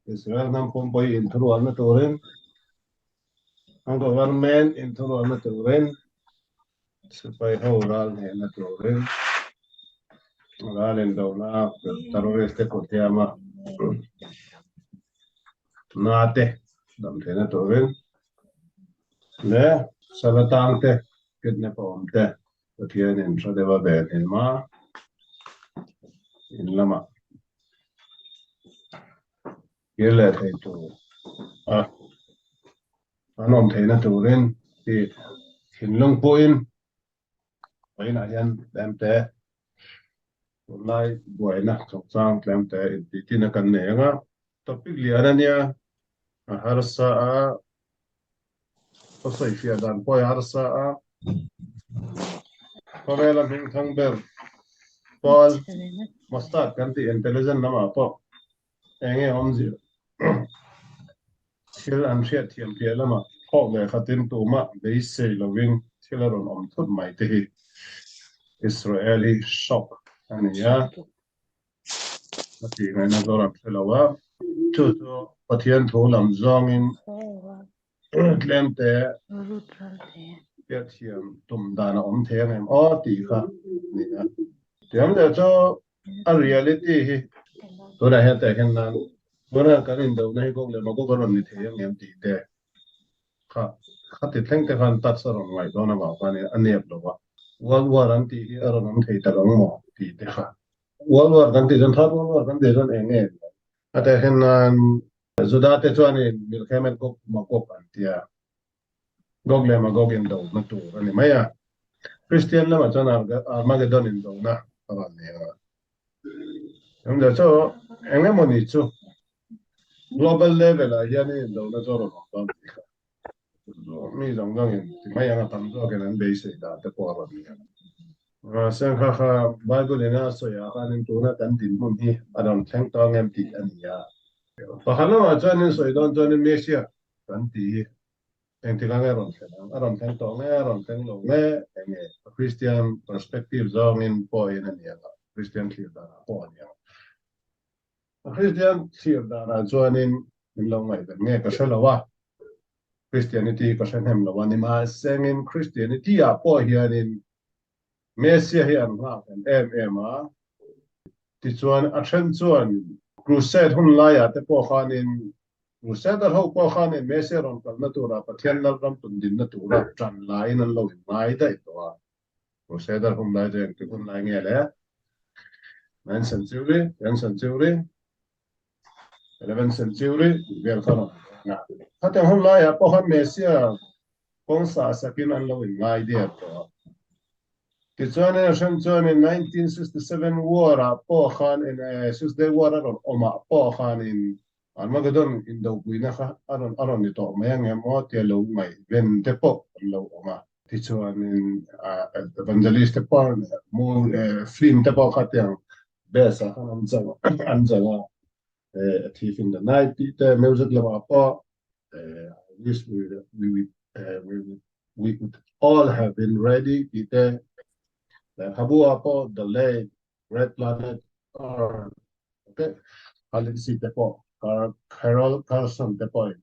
Israel hnam pumpui inthurualna turin, an government inthurualna turin, sipai ho ral hnehna turin, ral indona terrorist te kut hiama na te dam theihna turin leh sala tang te kidnap a awm te Pathianin tha deuh a ven hlim a, in lamah kir leh thei tur a an awm theihna turin tih thinlung pawhin vawiinah hian tlemte tunlai buaina chungchang tlemte intihtina kan nei ang a, topic lian a nia a harsa a. Ka sawifiah dan pawh i harsa a, khawvela hmingthang ber Paul Mostert kan tih intelligent lamah pawh eng nge awmzia thil an hriatthiam piah lamah thawk leh khatin tumah beisei lovin thil a rawn awm thut mai te hi Israel hi shock a ni a. A tih ngaihna zawr an hre lo a, chu chu Pathian thu lam zawngin tlemte hriatthiam tum dan a awm thei ang em aw tih kha a ni a. Tiang leh chu a reality hi tunah hian tehkhin nan tuna kan indona hi Gog leh Magog a rawn ni thei ang em tih te kha khati thleng te khan touch a rawn ngaih dawn avang khan a nep lo a, World War an tih hi a rawn awm thei tak ang maw tih te kha World War kan tih chuan Third World War kan tih chuan eng nge ni ang? A tehkhin nan Juda te chuanin Milkhemet Gog Magog an tia, Gog leh Magog indona tur a ni mai a. Kristian lamah chuan Armageddon indona a rawn ni ang a. Engzah chu eng emaw ni chu global level ah hian indona chu a rawn awm dawn tih kha Mi zawng zawngin ti mai anga tam zawkin an beisei dan te pawh a rawn ni ang. Mahse kha kha Bible in a sawi ah khanin tuna kan dinhmun hi a rawn thleng tawh ang em tih a ni a. Pakhat lamah chuanin sawi dawn chuanin Messiah kan tih hi engtik ang nge a rawn thlen ang? A rawn thleng tawh nge a rawn thleng lo nge? Enge a Christian perspective zawngin pawhin a ni ang a, Christian thlir danah pawh a ni ang. A Kristian thlir danah chuanin min lo ngaihven nge ka hre lo a, Christianity ka hre hnem lo a ni. Mahsengin Christianity ah pawh hianin Messiah hi an nghak em em a, tichuan a then chuan Crusade hun laiah te pawh khanin Crusader ho pawh khanin Messiah rawn kalna tura Pathian Lalram tundinna tura tan laiin an lo inngai daih tawh a. Crusader hun lai chu engtik hun lai nge le? Ninth century, tenth century, eleventh century tih vel kha rawn ni a. Khatiang hun laiah pawh khan Messiah kawng sah sakin an lo inngai der tawh a. Tichuan a hrem chuanin 1967 war-ah pawh khan Six Day War a rawn awmah pawh khanin Armageddon indopuina kha a rawn a rawn ni tawh mai ang em aw tia lo ngaihven te pawh an lo awm a. Tichuanin Evangelist te pawh film te pawh kha tiang best ah khan an chang an chang a, A Thief in the Night tih te music lamah pawh I wish we we we would all have been ready tih te lehkhabu ah pawh The Lake Red Planet Earth te Khaleesi te pawh Carol Carson te pawhin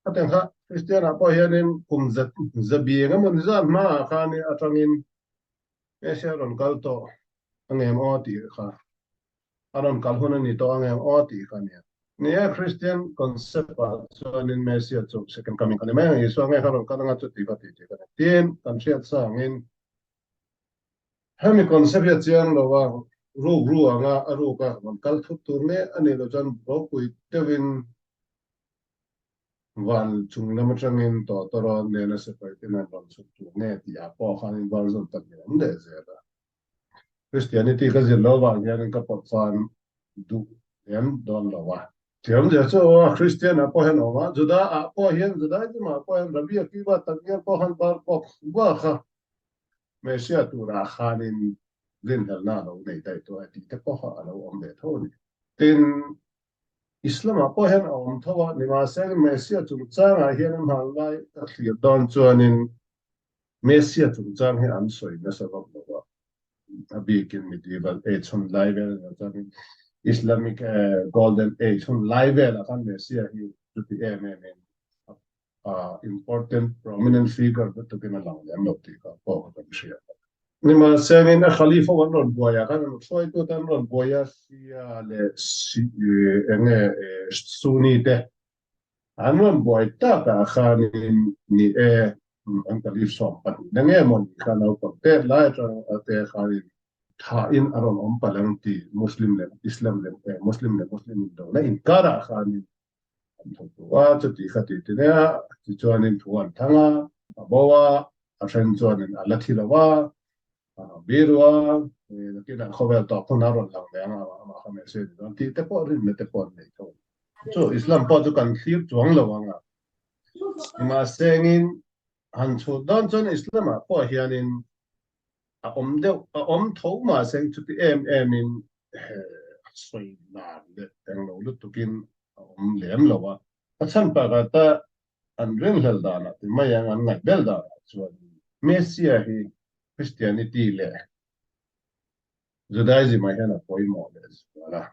a teng kha Christian ah pawh hianin kum zabi eng emaw ni zat hmaah khan atangin Asia rawn kal tawh angem aw tih kha a rawn kal hun a ni tawh angem aw tih kha a nia. Ni e, Christian concept ah chuanin Messiah chu second coming a ni mai ang, Isua nge kha rawn kal anga chuti kha tih tih kha a ni. Tin, kan hriat sa angin Hemi concept hi a chiang lo a, ruk ru anga a ruk a rawn kal thut tur nge a nih loh chuan ropui deuhin van chung lam atangin tawtawrawn nena sipai ten an rawn chhuk tur nge tih ah pawh khan in version pahnih a awm leh zel a. Christianity ka zir lo vang hianin ka pawt fan duh lem dawn lo a. Thiam zia chu a Christian ah pawh hian a awm a, Juda ah pawh hian Judaism ah pawh hian Rabbi Akiva takngial pawh khan Bar Kokhba kha Messiah turah khanin rinhlelhna a lo nei daih tawh e tih te pawh a lo awm ve tho a ni. Tin, Islam-ah pawh hian a awm tho a, nimahse Messiah chungchangah hian an hmanlai a thlir dawn chuanin Messiah chungchang hi an sawi nasa vak lo a, a bikin medieval age hun lai vel ania chuanin. Islamic Golden Age hun lai velah khan Messiah hi chuti em em in important prominent figure lutukin a lang lem lo tih kha pawh kha kan hria. Nimahsengin a Khalifa an rawn buai ah khan an hruaitute an rawn buai a, Shia leh enge Sunni te an rawn buai tak ah khanin ni e an Khalif 12 na nge maw ni kha naupang tet lai atang te khanin thain a rawn awm palh ang tih Muslim leh Islam leh Muslim leh Muslim indona inkarah khanin an thawk duh a, chuti kha ti ti nia, tichuanin thu an thang a, a bo a, a then chuanin a la thi lo a, a biru a, nakinah khawvel tawp hun a rawn lang leh ang a, amah kha message ni dawn tih te pawh rinna te pawh an nei tho. Chu Islam pawh chu kan thlir chuang lo ang a, nimahsengin han chhut dawn chuan Islam-ah pawh hianin a awm deuh, a awm tho mahse chuti em em in a sawi lar leh eng lo lutukin a awm lem lo a. A chhan pakhat a an ringhlel danah ti mai ang, an ngaihbel danah chuan Messia hi Christianity leh Judaism ah hian a pawimawh leh zual a.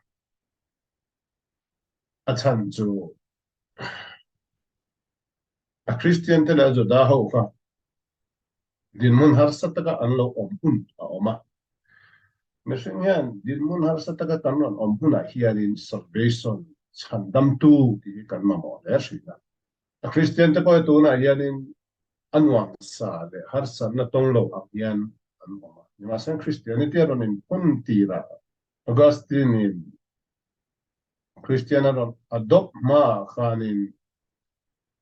A chhan chu A Kristian te leh a Juda ho kha dinhmun harsa taka an lo awm hun a awm a. Mihring hian dinhmun harsa taka kan rawn awm hunah hianin salvation, chhandamtu tih hi kan mamawh hle hrin a. A Kristian te pawh hi tunah hianin a nuamsa leh harsatna tawng lo ang hian an awm a. Nimahsela Kristianity a rawn inphun tirah Augustine-in Kristian a rawn adopt hmaah khanin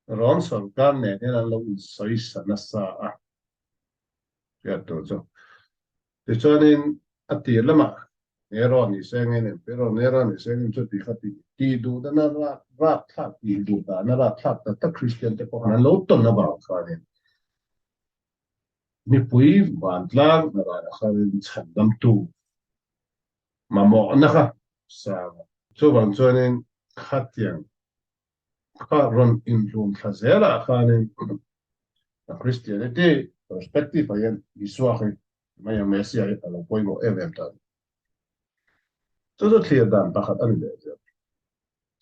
Rom sorkar nen hian an lo insawisa nasa a, hriat tur chu. Tichuanin a tir lamah Nero ni sengin, Emperor Nero ni sengin chuti kha ti tih duh dana rak rak thlak tih duh dana rak thlak tak tak Kristian te pawh khan an lo tawn avang khanin mipui vantlang hnaranah khanin chhandamtu mamawhna kha sang a. Chuvang chuanin khatiang kha rawn inhlum thla zelah khanin a Christianity perspective ah hian Isua hi mai ang Messiah hi a lo pawimawh em em ta a ni. Chu chu thlir dan pakhat a ni leh zel.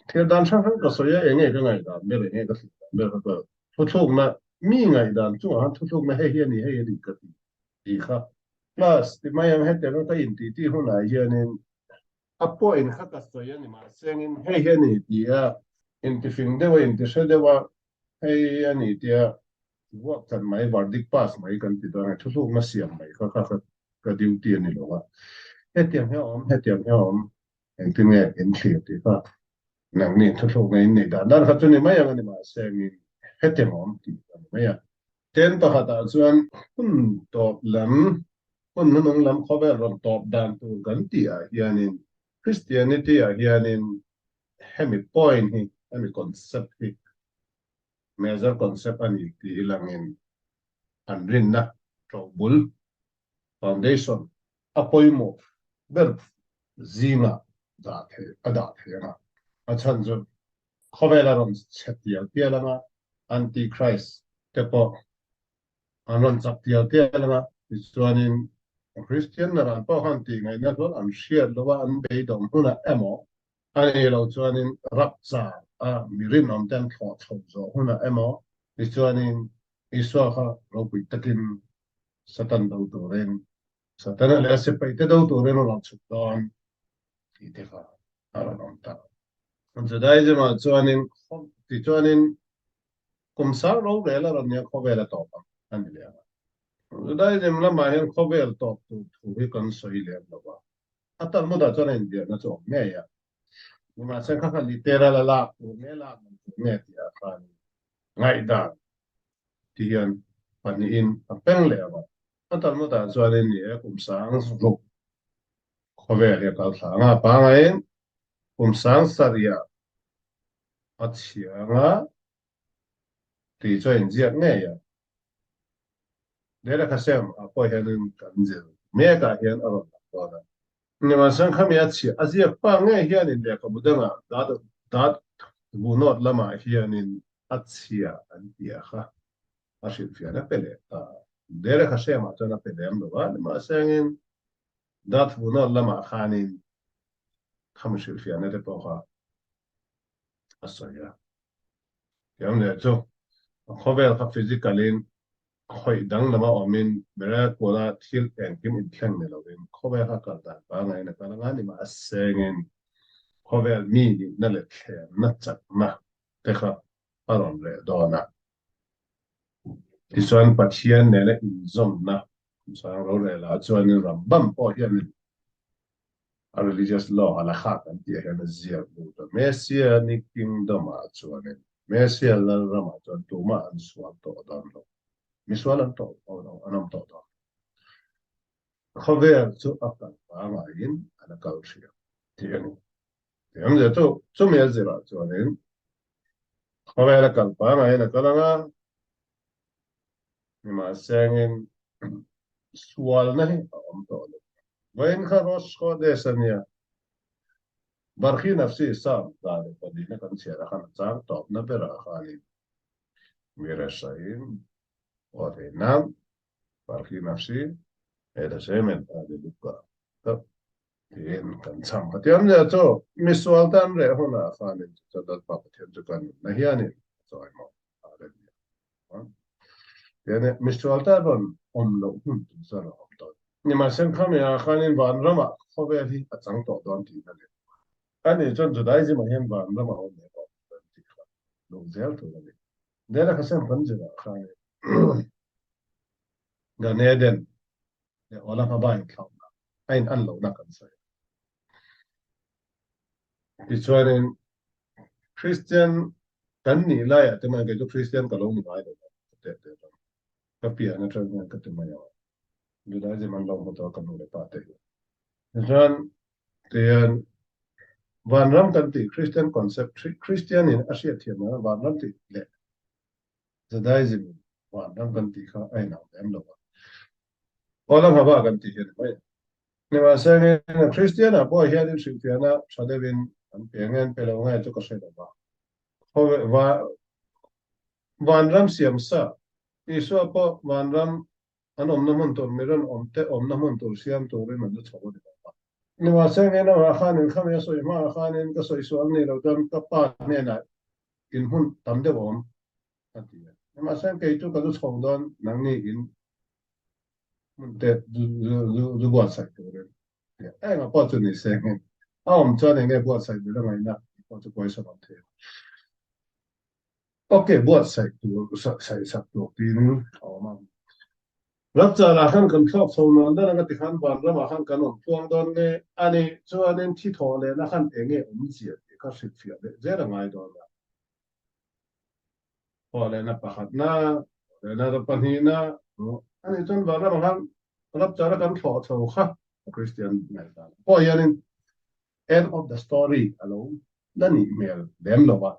Thlir dan hrang hrang ka sawi a, enge ka ngaihdan ber, enge ka thlir dan ber kha ka thuthlukna, mi ngaihdan chungah khan thuthlukna hei hi a ni, hei hi a ni ka ti tih kha. Plus, ti mai ang hetiang ka intih tih hunah hianin a point kha ka sawi a ni mahsengin hei hi a ni ti a intifing deuh a, intihre deuh a, hei a ni tia vuak chan mai, verdict pass mai kan ti dawn a, thuthlukna siam mai kha kha ka duty a ni lo a. Hetiang hi a awm, hetiang hi a awm, engtin nge in thlir tih kha nangni thuthlukna in nei dan dan kha chu ni mai ang a ni mahsengin hetiang a awm tih a ni mai a. Ten pakhatah chuan hun tawp lam, hun hnunung lam khawvel rawn tawp dan tur kan tih ah hianin Christianity ah hianin hemi point hi, hemi concept hi major concept a ni tih i langin an rinna ṭobul, foundation, a pawimawh ber zingah dah theih a dah theih ang a. A chhan chu khawvel a rawn chhe tial tial ang a, Antichrist te pawh an rawn chak tial tial ang a, tichuanin Christian naran pawh khan tih ngaihna hluan an hriat lo a, an beidawng hunah emaw a nih loh chuanin rapchar a mi rinawm te an thlawh chho zawh hunah emaw tichuanin Isua kha ropui takin Satan do turin Satana leh a sipai te do turin a rawn chhuk dawn tih te kha a rawn awm ta. Judaism ah chuanin tichuanin kum sang rorel a rawn nia khawvel a tawp ang a ni leh ang a. Judaism lamah hian khawvel tawp tur thu hi kan sawi lem lo va, a Talmud ah chuan a inbiakna chu awm ngei a. Nimahse kha kha literal a lak tur nge lak lo tur nge tih ah khan ngaihdan ti hian pahnihin a peng leh ang a. A Talmud ah chuanin ni e kum sang ruk khawvel hi a kal thla ang a, pangaiin kum sang sarih a chhiang a tih chu a inziak ngei a. Derek Hashem ah pawh hianin kan zir mek ah hian a rawn lang dawn a. Nimahsela khami a chhiah a ziak pa ngei hianin lehkhabu dangah dat dat vunawt lamah hianin a chhia an ti a kha a hrilhfiahna a pe leh ta. Derek Hashem ah chuan a pe lem lo a, nimahsela Dat vunawt lamah khanin. Khami hrilhfiahna te pawh kha a sawi a. Tiang leh chu a khawvel kha physical in khawih danglam a awmin miracle a thil engkim inthleng ni lovin khawvel kha kal dan pangaiin a kal anga ni mah a sengin khawvel mi nihna leh thlemna chakna te kha a rawn reh dawn a. Tichuan Pathian nena inzawmna Kumsang rorel ah chuanin Rambam pawh hianin a religious law halakha kan tih ah hian a ziak lut a. Messianic kingdom ah chuanin Messia Lalram ah chuan tumah an sual tawh dawn lo. Misual an tawh an awm tawh dawn lo. Khawvel chu a kal pangaiin a la kal hriam tih a ni. Tiang zia chu chumi a zirah chuanin khawvel a kal pangaiin a kal anga nimahsengin sualna hi a awm tawh lo. Vawiin kha Rosh Chodesh a nia. Barhi Nafsi Psalm 104 na kan chhiar a khan a chang tawpna berah khanin Mireshaim aw thei nan Barhi Nafsi et Hashem en Hallelujah ta tiin kan chhang kha. Tiam zia chu misual tan reh hunah khanin chu chuan Lalpa Pathian chu kan nunna hianin a chawimaw a Tian misual tan rawn awm loh hun tur chu a rawn awm tawh. Nimahsela khamiah khanin vanramah khawvel hi a chang tawh dawn tihna leh ani chuan Judaism ah hian vanramah a awm leh tawh dawn tih kha luh zel tur a ni. Dela kha sem kan zirah khanin Gan Eden leh Olam Haba inthlauhna a in an lohna kan sawi a. Tichuanin Kristian kan nih laiah te mai kei chu Kristian ka lo ni ngai lo a, ka teh teh ang. Ka pian atang hian ka ti mai ang. Judaism an lo hmu tawh a ka nu leh pa te hi. Tichuan tihian vanram kan tih Christian concept Christian in a hriatthiam dan vanram tih leh Judaism in vanram kan tih kha a inang lem lo a. Olam haba kan tih hi a ni mai a. Nimahse Christian ah pawh hian in hrilhfiahna tha deuhin an pe nge an pe lo nge chu ka hre lo va. Vanram siam sa Isua pawh vanram an awmna hmun tur mi rawn awm te awmna hmun tur siam turin an la chho a ni lo va. Nimahse amah khanin khami a sawi hmaah khanin ka sawi sual ni lo chuan ka pa hnenah in hmun tam deuh a awm a ti a. Nimahse kei chu ka zu chho dawn nangni in hmun te zu buatsaih turin engah pawh chu ni se nge a awm chuan enge buatsaih ber a ngaihna tih pawh chu pawisa awm thei a. Ok, buatsaih tur saih sak tur tiin a awm a. Rapchar ah khan kan thlawk chho nuam dan anga tikhan vanram ah khan kan awm tluang dawn nge a ni chuanin thi thawh lehna khan enge awmzia tih kha hrilhfiah leh zel a ngai dawn a. Thawh lehna pakhatna, thawh lehna pahnihna, a nih chuan vanram ah khan Rapchar a kan thlawh chho kha Kristian ngaihdan pawh hianin end of the story a lo la nih hmel lem lo a.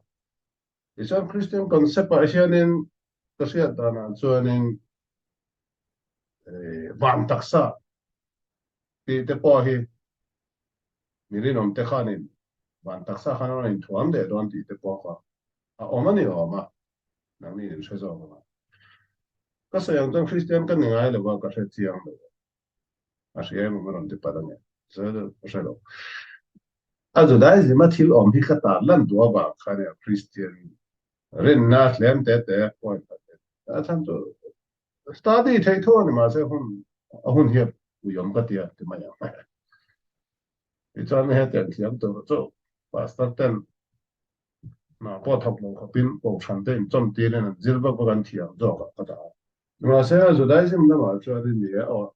Tichuan Kristian concept ah hianin ka hriat danah chuanin van taksa tih te pawh hi mi rinawm te khanin van taksa khan a rawn inthuam leh dawn tih te pawh kha a awm a ni awm a, nangni in hre zawk ang a. Ka sawi ang chuan Kristian ka ni ngai lo a, ka hre chiang lo a. A hria emaw ka rawn ti palh ange, ka hre lo. A Judaism a thil awm hi ka tar lan duh avang khan nia Kristian rinna tlem te te point khat te a chhan chu study theih thu a ni mahse hun a hun hian ui awm ka ti a ti mai ang. Tichuan hetiang thiam tur chu pastor ten hna pawh thawk lo khawpin kohhran te inchawm tirin an zir vak vak an thiam zawk ah ka dah a. Mahse Judaism lamah chuan i ni a aw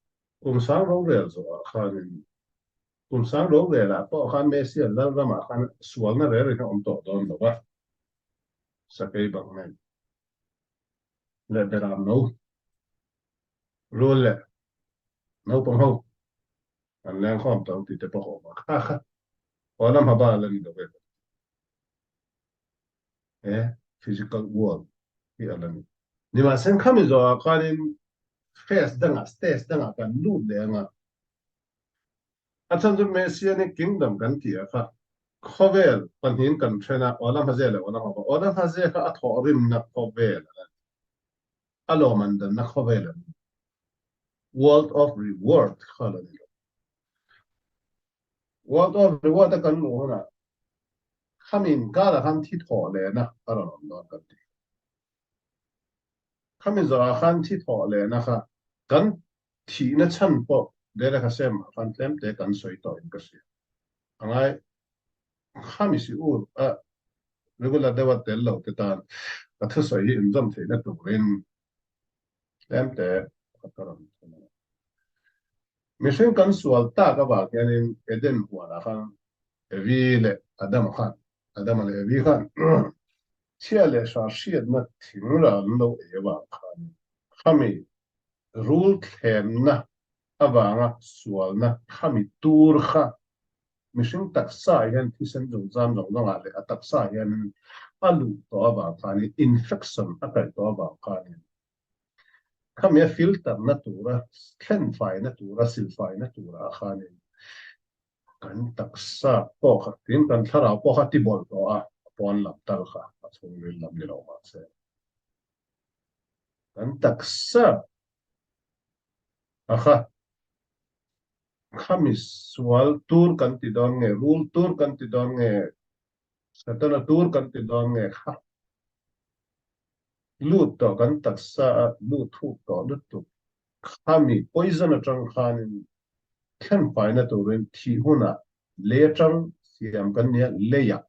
kum sang rorel zawhah khanin Kum sang ro velah pawh khan Messiah Lalramah khan sualna rel in a awm tawh dawn lo a, sakei bang nen leh beram no rul leh naupang ho an leng khawm tawh ang tih te pawh a awm a, kha kha aw lam haba la ni lo ve he physical world hi a la ni. Nimahsela khami zawhah khanin phase dangah stage dangah kan lut leh anga A chhan chu Messianic Kingdom kan tih a kha khawvel pahnihin kan then a, Olam Haze leh Olam Haba. Olam Haze kha a thawhrimna khawvel a ni. A lawm an danna khawvel a ni. World of reward kha la ni lo. World of Reward a kan luh hunah khami inkarah khan thi thawh lehna a rawn awm dawn kan ti. Khami zawhah khan thi thawh lehna kha kan thihna chhan pawh Derek Hashem-ah khan tlemte kan sawi tawhin ka hria. A ngai khami si ur a regular deuha tel lo te tan ka thusawi hi inzawm theihna turin tlemte ka rawn thun a. Mihring kan sual tak avang hianin Eden huanah khan Evi leh Adama khan, Adama leh Evi khan chhia leh hra hriatna thing an lo ei avang khanin khami rul thlemna avanga sualna khami tur kha mihring taksa hian thisen zungzam zawng zawngah leh a taksa hianin a luh tawh avang khanin infection a kaih tawh avang khanin Khami a filter na tura, thlen fai na tura, sil fai na tura a khanin kan taksa pawh kha, tin kan thlarau pawh kha tibawlh tawh a, a pawn lam tal kha a chhungril lam ni lo mahse kan taksa a kha khami sual tur kan ti dawn nge, rul tur kan ti dawn nge, Satana tur kan ti dawn nge kha lut tawh kan taksa a lut thuk tawh lutuk khami poison atang khanin thlen faina turin thih hunah lei atang siam kan nia leiah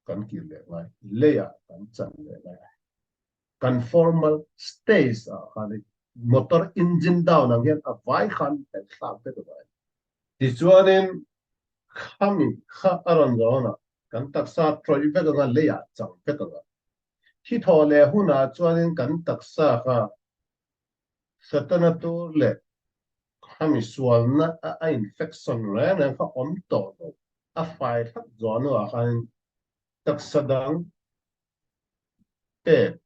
kan kir leh ngai leiah kan chan leh ngai kan formal stage ah khanin motor engine down ang hian a vai khan kan thlak vek a vai. Tichuanin khami kha a rawn zawn a, kan taksa tawih vek anga leiah chang vek anga. Thi thaw leh hunah chuanin kan taksa kha Satana tur leh khami sualna a infection reng reng kha awm tawh lo, a fai thlap zawh hnuah khanin taksa dang pek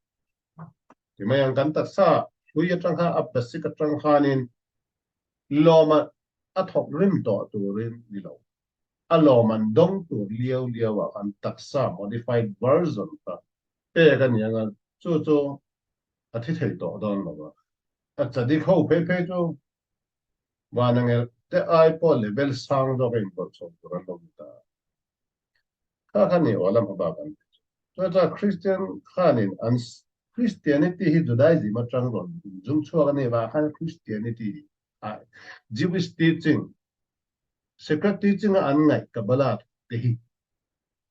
ti mai ang. Kan taksa hlui atang kha a basic atang khanin Lawma a thawk rim tawh turin ni lo. A lawm an dawng tur liau liau ah khan taksa modified version kha pek a ni anga chu chu a thi thei tawh dawn lo a. A chadik ho phei phei chu Vanangel te ai pawh level sang zawk a inbawlh chho tur an lo ni ta. Kha kha ni aw lam hma bak an ti chu. Chuan chuan Christian khanin an Christianity hi Judaism atang rawn inzung chhuak a ni vang khan Christianity a Jewish teaching, secret teaching a an ngaih Kabbalah te hi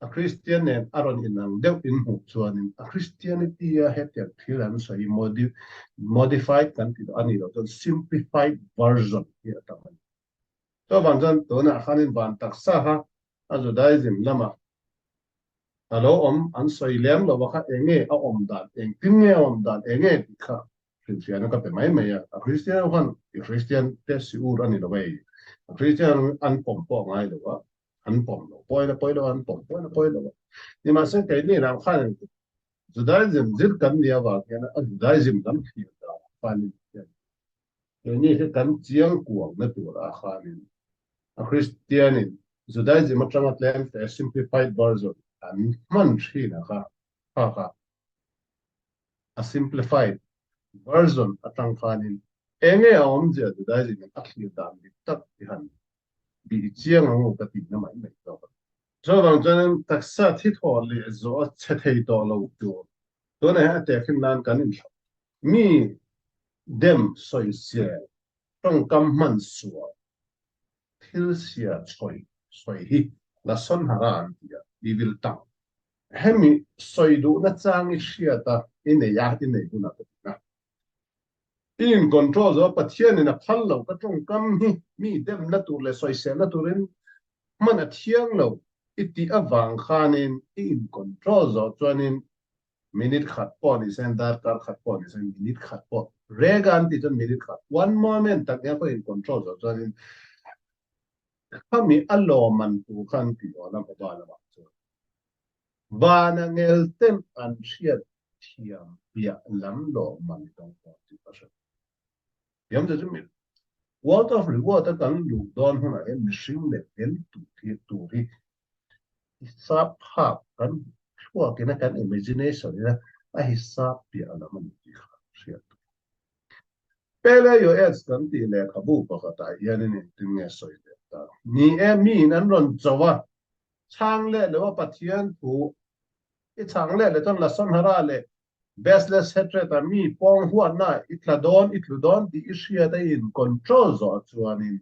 a Christian nen a rawn inang deuh in hmuh chuanin a Christianity a hetiang thil an sawi modified kan ti a nih loh chuan simplified version hi a tam a ni. Chuvang chuan tunah khanin van taksa kha a Judaism lamah a lo awm an sawi lem lo a kha eng nge a awm dan, engtin nge a awm dan, eng nge tih kha hrilhfiahna ka pe mai mai a. A Kristian ho khan i Kristian te si ur a ni lo ei. A Kristian an pawm pawh a ngai lo a, an pawm lo pawhin a pawi lo a, an pawm pawhin a pawi lo a. Nimahse keini lam khan Judaism zir kan nih avang hian a Judaism lam thlir danah khanin Keini hi kan chiang kuangna tur ah khanin a Kristianin Judaism atanga tlem te simplified version an hman thin a kha kha kha a simplified version atang khanin enge a awmzia Judaism in a thlir dan dik tak hi han bih chiang ang u ka tihna mai mai zawk a ni. Chuvang chuanin taksa thi thaw leh zawh a chhe thei tawh lo tur tunah hian a tehkhin nan kan inthlauh mi Dem sawisel, tawngkam hman sual, thil sia chhawi sawi hi la sawn hara an ti a, evil tongue. Hemi sawi duhna chang i hriat a, i nei a, i nei hunah ka ti a. I in control zo a, Pathianin a phal lo ka tawngkam hi mi demna tur leh sawiselna turin hman a thiang lo i tih avang khanin i in control zawh chuanin Minute khat pawh ni se, darkar khat pawh ni se, minute khat pawh, rega an tih chuan minute khat, one moment tak nia pawh in control zo chuanin khami a lawm an tu kha an tih awn a mobile lamah chuan vana ngel ten an hriat thiam piah lam lawm an tawng dawn tih ka hre. Thiam chu chu world of reward a kan luh dawn hunah hian mihring leh tel tur hi hisap phak kan thluakin a kan imagination in a hisap piah lam a ni tih kha hriat tur. Pele yo ads kan tih lehkhabu pakhatah hianin engtin nge sawi leh? ta. Ni e, miin an rawn cho a, chhang leh lo a Pathian thu i chhang leh leh chuan Lasonhara leh Baseless hatred a mi pawng huatna i tla dawn i tlu dawn tih i hriat a in control zawh chuanin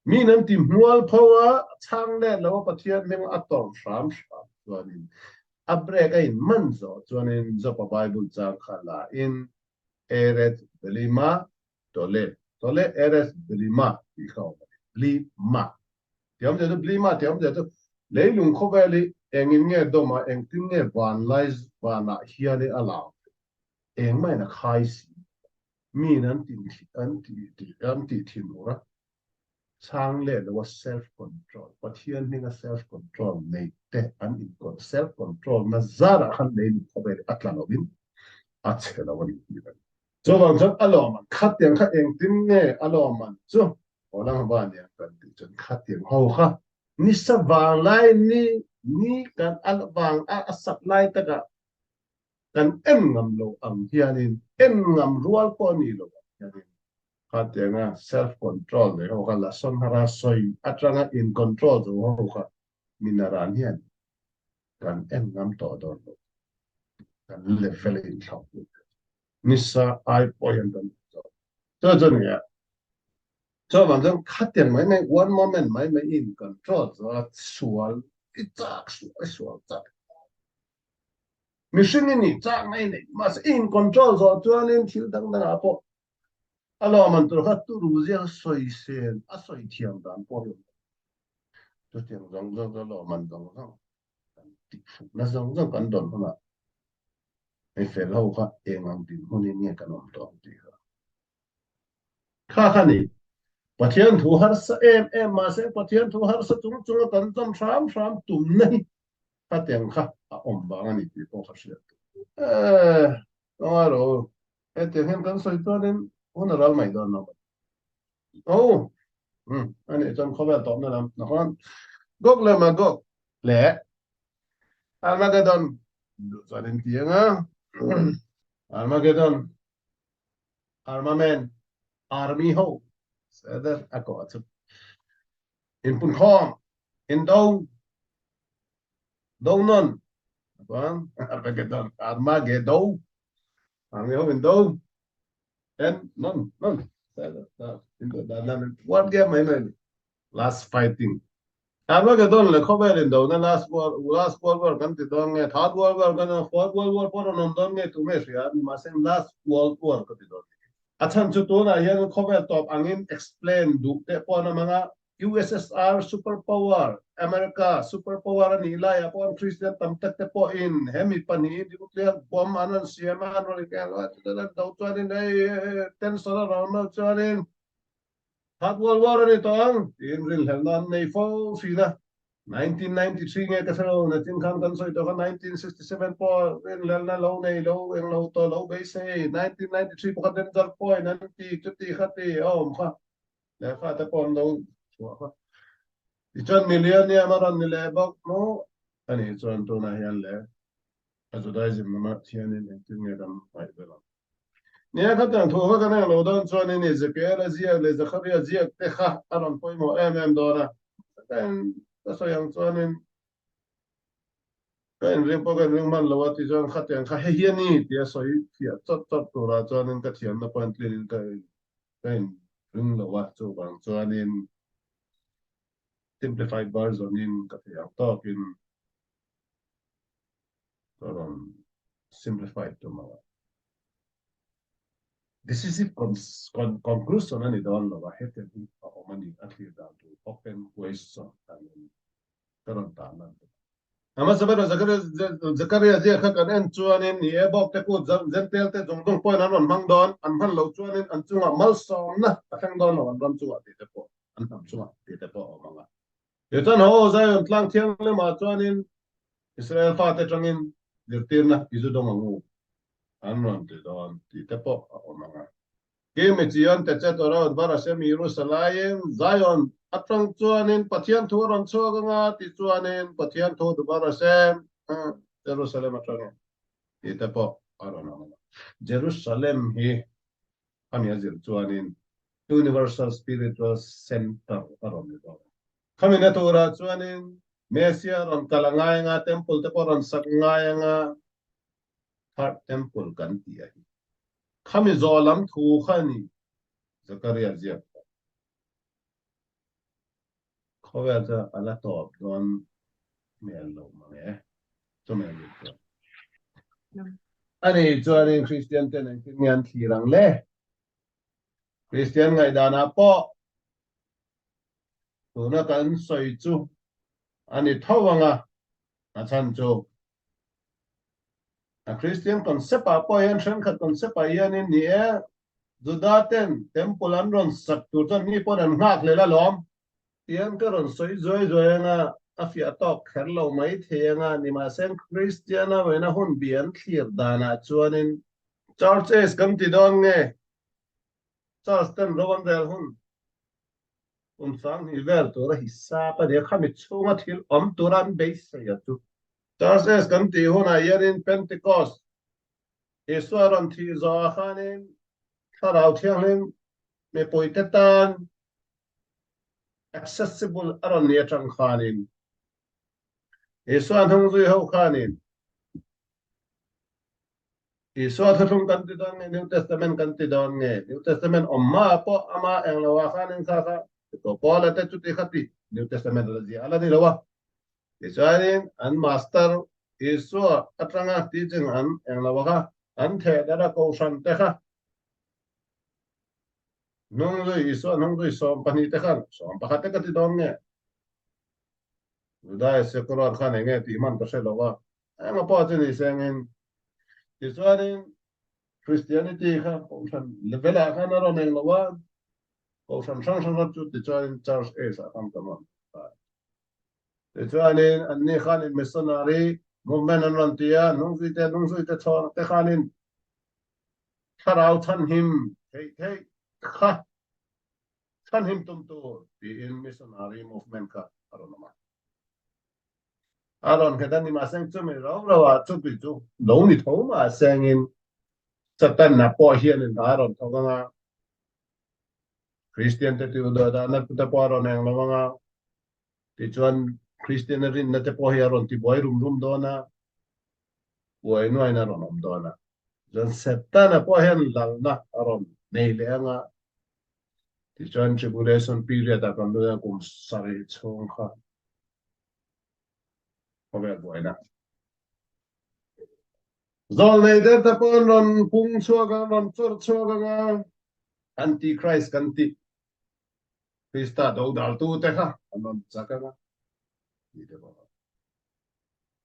miin an ti hmual pho a, chhang leh lo a Pathian hming a tawrh hram hram chuanin a break a in man zawh chuanin Jopa Bible chang kha la in Eretz Belima Tole Tole Eretz Belima tih kha a awm a ni. Blima tih awmzia chu Blima tih awmzia chu leilung khawvel hi engin nge dawm a, engtin nge vanlai vanah hian i a lang theih, engmah in a khai si miin an ti an ti an tih thin ur a, chhang leh lo a self control Pathian hminga self control nei te an in self control na zarah khan leilung khawvel hi a tla lovin a chhe lo a ni tih a ni. Chuvang chuan a lawm an khatiang kha engtin nge a lawm an chu Awlang va nia kan tih chuan khatiang ho kha nisa vang lai ni ni kan a vang a a sak lai takah kan en ngam lo ang hianin en ngam rual pawh a ni lo ang hianin khatianga self control nei ho kha Lasonhara sawi atanga in control zo ho kha minaran hian kan en ngam tawh dawn lo kan level a inthlauh pui tawh nisa ai pawh hian kan duh tawh chu chu nia chuvang chuan khatiang mai mai one moment mai mai in control chu a sual i chak sual i sual chak mihring i nih chak mai nei mahse i in control zawh chuanin thil dang dangah pawh a lawm an tur kha turu zia sawisel a sawi thiam dan pawh hi awm Chutiang zawng zawng chu lawmman zawng zawng kan tihfukna zawng zawng kan dawn hunah hei fel ho kha eng ang dinhmunin nge kan awm tawh ang tih kha kha kha ni. Pathian thu harsa em em mahse Pathian thu harsa chung chunga kan zawm hram hram tumna hi khatiang kha a awm vang a ni tih pawh ka hriat tur. Eh, ka ngai lo. Hetiang hian kan sawi chuanin hun a ral mai dawn lo. Oh, um, a nih chuan khawvel tawpna lam na khan Gog leh Magog leh Armageddon duh chuan in ti anga Armageddon armament army ho seder a ko chu in pun khawm in do do non chuan Armageddon Armageddon army ho in do En non non war game mai mai last fighting Armageddon le khawvel in do na last war last world war kan ti dawn nge third world war kan fourth world war pawh rawn awm dawn nge tu nge hria ni mahse last world war ka ti dawn a chhan chu tunah hian khawvel tawp angin explain duh te pawh an awm anga USSR super power, America super power a nih laiah pawh an Christian tam tak te pawhin hemi pahnihin nuclear bomb an rawn siam a, an rawn inkhel a, chutin an do chuanin hei tension a rawn awm chuanin Third World War a ni tawh ang tiin rinhlelhna an nei fo thin a. 1993 nge ka hre lo, nachin khan kan sawi tawh kha 1967 pawh rinhlelhna lo nei lo, eng lo tawh lo beisei, 1993 pawh kha danger point an ti, chuti khati a awm kha. Lehkha te pawh an lo chhuah kha. Tichuan millionaire a rawn ni leh bawk maw? Ani chuan tunah hian leh a Judaism lamah thianin engtin nge kan ngaih vel ang? Nia khatiang thu kha kan eng lo dawn chuanin Ezekiel a ziak leh Zakaria ziak te kha a rawn pawimawh em em dawn a. Ka en ka sawi ang chuanin ka inring pawh ka inring hman lo a tichuan khatiang kha hei hi a ni tia sawi fiah chawt chawt turah chuanin ka thiamna pawh en tlinin ka Ka in ring lo a, chuvang chuanin simplified version in ka thei ang tawkin ka rawn simplified tum ang a. Decisive conclusion a ni dawn lo a, hetiang hi a awm a ni, a thlir dan tur open question angin ka rawn tan lan tum. A hmasa ber Zakaria ziak kha kan en chuanin ni e bawk te kut Jentail te zawng zawng pawhin an rawn hmang dawn, an hman loh chuanin an chungah malsawmna a thleng dawn lo, an ram chungah tih te pawh, an hnam chungah tih te pawh a awm ang a. Tichuan ho Zion tlang thianghlimah chuanin Israel fate atangin zirtirna i zu dawng ang u an rawn ti dawn tih te pawh a awm ang a. Kimi Zion te che tura rawn var a sem Jerusalem, Zion, atang chuanin Pathian thu a rawn chhuak anga tichuanin Pathian thu du var a sem Jerusalem atangin tih te pawh a rawn awm a. Jerusalem hi a mi a zir chuanin Universal Spiritual Center a rawn ni dawn a. Khami na turah chuanin Messia rawn kal a ngai anga, temple te pawh rawn sak ngai anga, third temple kan tih a hi. Khami zawh lam thu kha a ni, Zakaria ziak kha. Khawvel chu a la tawp dawn hmel lo mang e, chumi a nih chuan. A nih chuanin Kristian ten engtin nge an thlir ang le? Kristian ngaihdanah pawh tuna kan sawi chu a ni tho ang a, a chhan chu a Kristian concept ah pawh hian thenkhat concept ah hianin ni e, Juda ten temple an rawn sak tur chuan mi pawn an nghak hlel alawm. Tian ka rawn sawi zuai zuai anga a fiah tawk kher lo mai thei anga nimahse Kristian a vawiina hun bi an thlir danah chuanin Churches kan ti dawn nge Church ten ro an rel hun kum 2000 vel tura hisap a nia khami chhunga thil awm tura an beisei a chu. Churches kan tih hunah hianin Pentecost Isua rawn thih zawhah khanin Thlarau Thianghlim mipuite tan accessible a rawn ni atang khanin Isua hnungzui ho khanin Isua thuthlung kan ti dawn nge New Testament kan ti dawn nge New Testament awm hma pawh ama englo ah khanin kha kha Paula te chuti kha ti New Testament a la zia a la ni lo a. Tichuanin an master Isua atanga teaching an englo a kha an theh darh a kohhran te kha hnungzui Isua hnungzui 12 te khan 11 te ka ti dawn nge Juda Isakawr khan enge tih hman ka hre lo a engah pawh chu ni sengin tichuanin Christianity kha kohhran level ah khan a rawn eng lo a kohhran hrang hrang kha chu tichuanin Church Age ah khan kan rawn ta. Tichuanin anni khanin missionary movement an rawn ti a, hnungzuite hnungzuite chhawr te khanin thlarau chhanhim theih theih kha chhanhim tum tur tiin missionary movement kha a rawn awm a. A rawn khet a ni mahse chumi rau rau ah chuti chu lo ni tho mahsengin Satana pawh hianin a rawn thawk ang a, Kristian te tih dahna te pawh a rawn eng lo ang a, tichuan Kristian a rinna te pawh hi a rawn tibuai rum rum dawn a, buai nuain a rawn awm dawn a. Chuan Setana pawh hian lalna a rawn nei leh ang a, tichuan tribulation period ah kan lut a, kum 7 chhung kha khawvel buaina. Zawlnei der te pawh an rawn pung chhuak ang, rawn chawrh chhuak ang a, Antichrist kan tih Krista dodaltu te kha an rawn chak ang a, tih te pawh.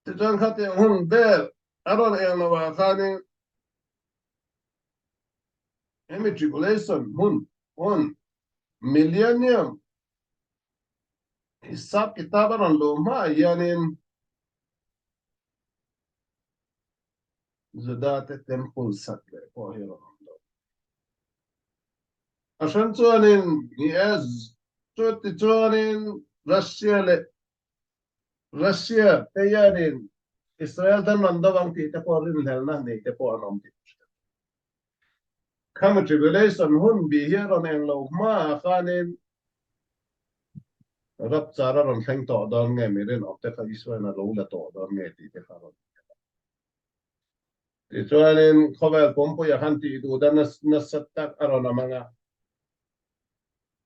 Tichuan khatiang hun vel a rawn eng lo ah khanin hemi tribulation hmun hun millennium hisap kitab a rawn luh hmaah hianin Juda te temple sak leh pawh hi a rawn awm lo. A hran chuanin ni e, chuti chuanin Russia leh Russia te hianin Israel tan rawn do ang tih te pawh rinhlelna nei te pawh an awm tih ka hria. Khami tribulation hun bih hi a rawn eng lo hmaah khanin rapchar a rawn thleng tawh dawn nge mi rinawm te kha Israel a lo la tawh dawn nge tih te kha a rawn hria a. Tichuanin khawvel pumpuia khan tih duh dan nasa tak a rawn awm ang a,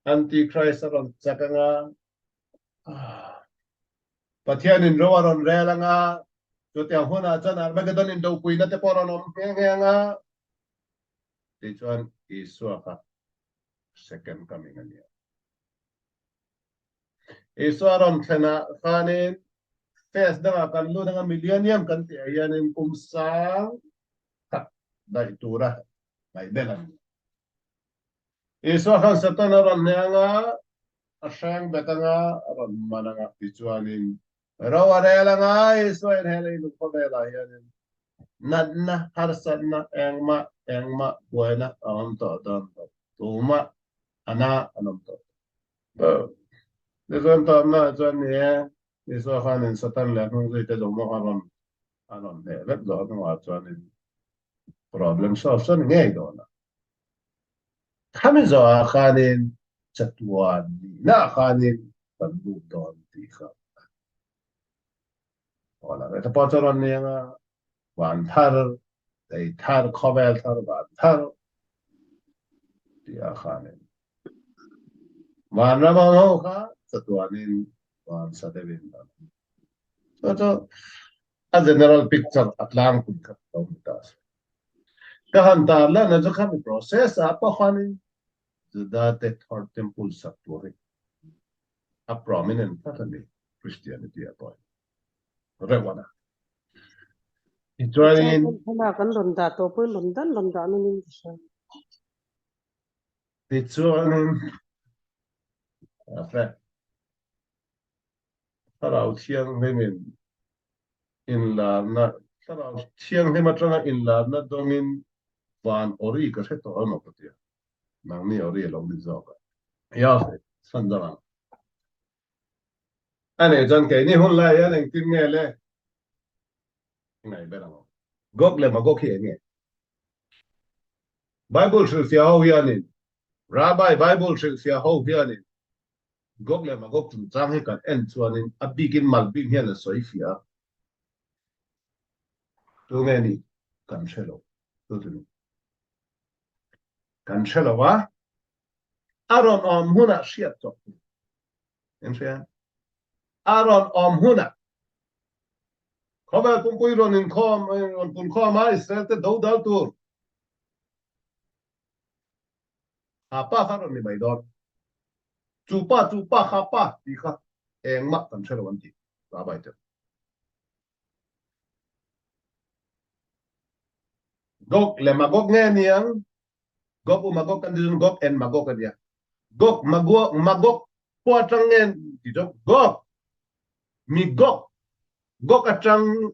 Antichrist a rawn chak ang a, Pathianin ro a rawn rel ang a, chutiang hunah chuan Armageddon indopuina te pawh a rawn awm nghe nghe ang a, tichuan Isua kha second coming a ni a. Isua rawn thlenah khanin phase dangah kan lut ang a, millennium kan tih ah hianin kum 1000 daih tura ngaihbel a ni. Isua khan Satan a rawn hne ang a, a hreng bet ang a, a rawn man ang a, tichuanin ro a rel ang a, Isua in he leilung khawvelah hianin natna, harsatna, engmah, engmah buaina a awm tawh dawn lo, tumah a na an awm tawh lo. Tichuan tawpnaah chuan ni e, Isua khanin Satan leh a hnungzuite zawng zawng a rawn a rawn hneh vek zawh hnuah chuanin problem solve chu a ni ngei dawn a. Khami zawhah khanin chatuan nihnaah khanin. kan lut dawn tih kha Aw la reta pawh chu a rawn ni anga van thar, lei thar, khawvel thar, van thar tih ah khanin vanram ang ho kha chatuanin van sa deuhin an awm. Chu chu a general picture a tlangpui kha lo ni ta a si. Ka han tar lan a chu khami process ah pawh khanin Juda te third temple sak tur hi a prominent tlat a ni Christianity ah pawh hian reuh a na. Tichuanin. Thlalak an rawn dah tawh pawhin rawn dan rawn dah nawn in ka hria. Tichuanin a fact Thlarau Thianghlimin inlarna Thlarau Thianghlim atanga inlarna dawngin van awri ka hre tawh emaw ka tia. Nangni awri a lo ni zawk a. Ya san dang ang. A nei chuan keini hun lai hian engtin nge le? Ngai ber ang. Gog leh Magog hi eng nge? Bible hrilhfiah ho hianin, Rabbi Bible hrilhfiah ho hianin Gog leh Magog chungchang hi kan en chuanin a bikin mal bik hian a sawi fiah a. Tu nge ni? Kan hre lo. Tu tu ni? Kan hre lo a. A rawn awm hunah hriat tawh tur. In hria? A rawn awm hunah khawvel pumpui rawn inkhawm, rawn punkhawm a Israel te do dal tur. Ha pa kha rawn ni mai dawn. Chu pa, chu pa, kha pa tih kha engmah kan hre lo an ti. Rabbi te. Gog leh Magog nge niang? Gog u Magog kan ti chuan Gog and Magog a nia. Gog, Magog, Magog pawh atang nge ti chuan Gog, mi Gog, Gog atang,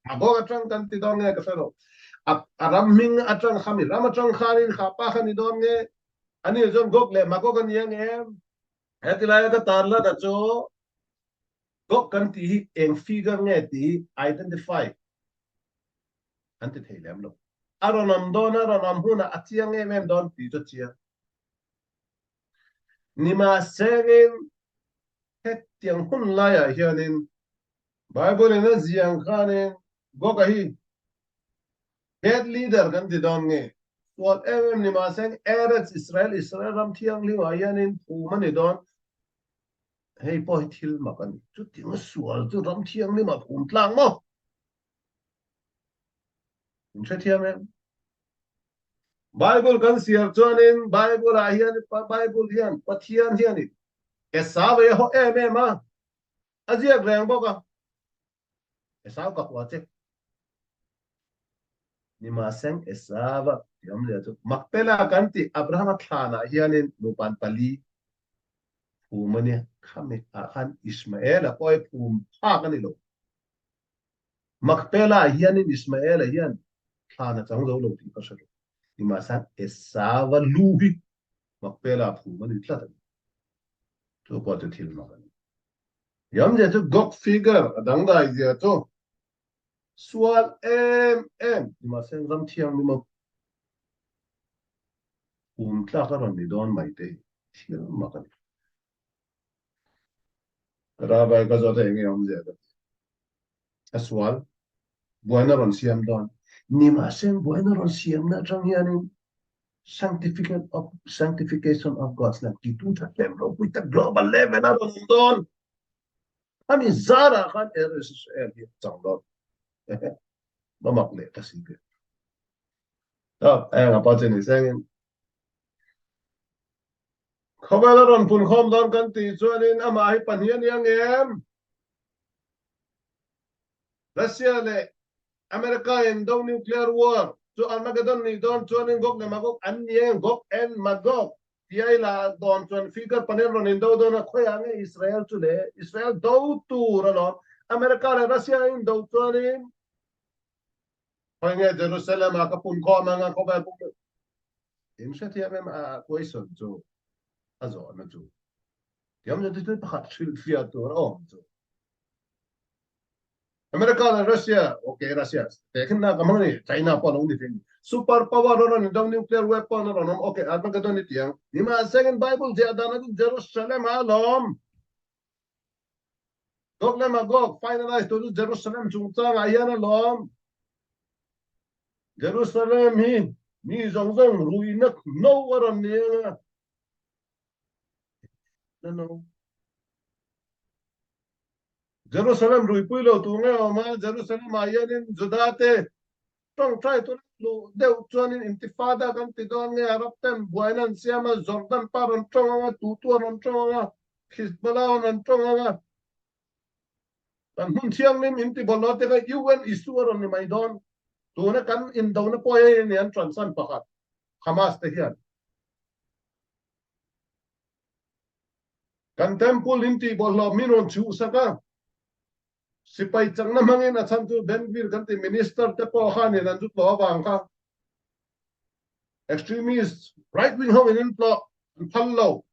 Magog atang kan ti dawn nge ka hre lo. A, a ram hming atang kha mi ram atang khanin kha pa kha ni dawn nge? Ani chuan Gog leh Magog a nia nge? Heti laia ka tar lat a chu Gog kan tih hi eng figure nge tih hi identify an ti thei lem lo. A rawn awm dawn a, rawn awm hunah a chiang em em dawn tih chu a chiang. Nimahsengin hetiang hun laiah hianin Bible in a ziang khanin Gog-a hi bad leader kan ti dawn nge? Sual em em nimahseng Eretz Israel, Israel ram thianghlimah hianin phum a ni dawn. Hei pawh hi thil mak a ni. Chutiang sual chu ram thianghlimah phum tlang maw? In hrethiam em? Bible kan siar chuanin Bible ah hian Bible hian Pathian hianin Esau a haw em em a, a ziak reng bawk a. Esau ka hua che. Nimahseng Esau a thiam leh chu Makpela kan tih Abraham-a thlanah hianin nupan pali phum a nia. Khami ah khan Ishmael-a pawh hi phum phak a ni lo. Makpela hianin Ishmael-a hian thlan a chang zo lo tih ka hre lo. Nimahseng Esau-a lu hi Makpela phum a ni tlat a ni. Chu pawh chu thil mak a ni. Yamzia chu Gog figure a dangdai zia chu sual em em nimahse ram thianghlim a phum tlak a rawn ni dawn mai te hi thil mak a ni. Rabbi ka zawt a enge awmzia ka ti. A sual buaina rawn siam dawn nimahse buaina rawn siamna atang hianin sanctification of sanctification of God's name ti tu that lem ropui tak global level a rawn awm dawn ani zarah khan Israel hi chang dawn mamak leh ta si ve ta eng apa che ni sengin khawvel a rawn pun khawm dawn kan tih chuanin amah hi pahnih a ni ang em Russia leh America in do nuclear war chu Armageddon nih dawn chuanin Gog leh Magog an ni em? Gog and Magog tia i la dawn chuan figure pahnih rawn indo dawn a, khawiah nge Israel chu le? Israel do tur alawm. America leh Russia in do chuanin khawi nge Jerusalem ah ka pun khawm anga khawvel pum in hrethiam em a question chu a zawhna chu tiam chu thil pakhat hrilhfiah tur a awm chu. America leh Russia, ok Russia te khin na ka hmang ni, China pawh lo ni thei ni. Super power a rawn do nuclear weapon a rawn awm, ok Armageddon ni tiang. Nimahsengin Bible ziah dan a Jerusalem a lawm. Gog leh Magog finalize tur chu Jerusalem chungchangah hian a lawm. Jerusalem hi mi zawng zawng ruihna no a rawn ni ang a. Na no. Jerusalem ruipui lo tur nge awm a, Jerusalem ah hianin Juda te tawngtai tur luh deuh chuanin intifada kan ti dawn nge Arab ten buaina an siam a, Jordan pa rawn tawng ang a, tutu an rawn tawng ang a, Hizbollah an rawn tawng ang a, kan hmun thianghlim inti bawlhhlawh te kha UN issue a rawn ni mai dawn. Tuna kan indona pawh hei a ni an transan pakhat Hamas te hian. Kan temple in tih bawlhhlawh min rawn chhuhsak a, sipai chakna hmangin a chhan chu Ben Gvir kan ti minister te pawh khanin an zu tlawh avang kha extremist right wing ho in an tlawh an phal lo.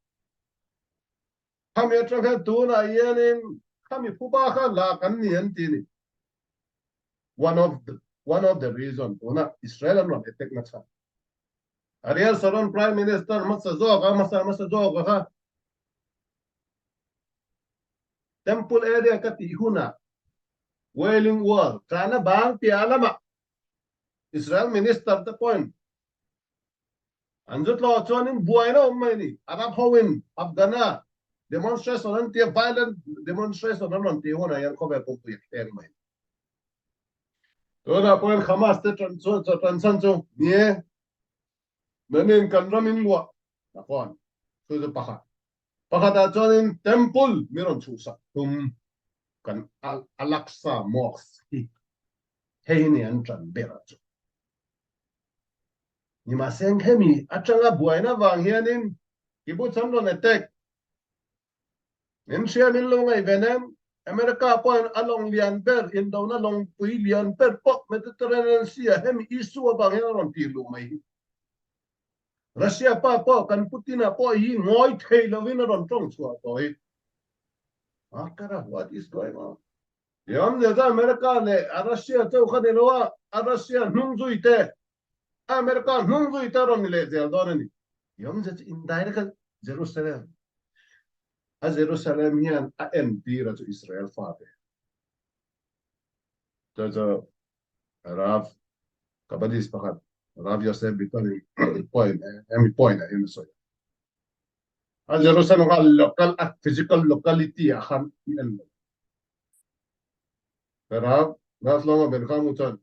Khami atang khan tunah hianin khami phuba kha la kan ni an ti ni. One of the one of the reason tuna Israel an rawn attack na chhan. Ariel Sharon Prime Minister hmasa zawk a, hmasa hmasa zawk a kha Temple area ka tih hunah Wailing Wall tlana bang piah lamah Israel Minister te pawhin an zu tlawh chuanin buaina awm mai a ni. Arab hoin Afghana demonstration an tia violent demonstration an rawn tih hunah hian khawvel pawmpui a thleng mai. Tunah pawhin Hamas te tan chu tan chhan chu ni e, nanin kan ram in luah a kawn chu chu pakhat. Pakhatah chuanin temple mi rawn chhuhsak tum kan Al-Aqsa Mosque hi hei hi ni an tan ber a chu. Nimahse hemi atanga buaina vang hianin kibbutz an rawn attack Min hria min lo ngaihven em? America pawhin a lawng lian ber, indona lawngpui lian ber pawh Mediterranean Sea ah hemi issue avang hian a rawn tir luh mai hi. Russia pa pawh kan Putin-a pawh hi ngawi thei lovin a rawn tawng chhuah tawh hi. Akara, what is going on? Yom leh chuan America leh a Russia chauh kha ni lo a, a Russia hnung zui te, America hnung zui te a rawn ni leh zel dawn a ni. Yom zet chu indirect a Jerusalem, a Jerusalem hian a entir a chu Israel fate. Chu chu Rav Kabbalist pakhat Rav Yosef Biton in point hemi point ah hian a sawi a. A Jerusalem kha local a physical locality ah khan i en lo. Rav Rav Shlomo Ben Khamu chuan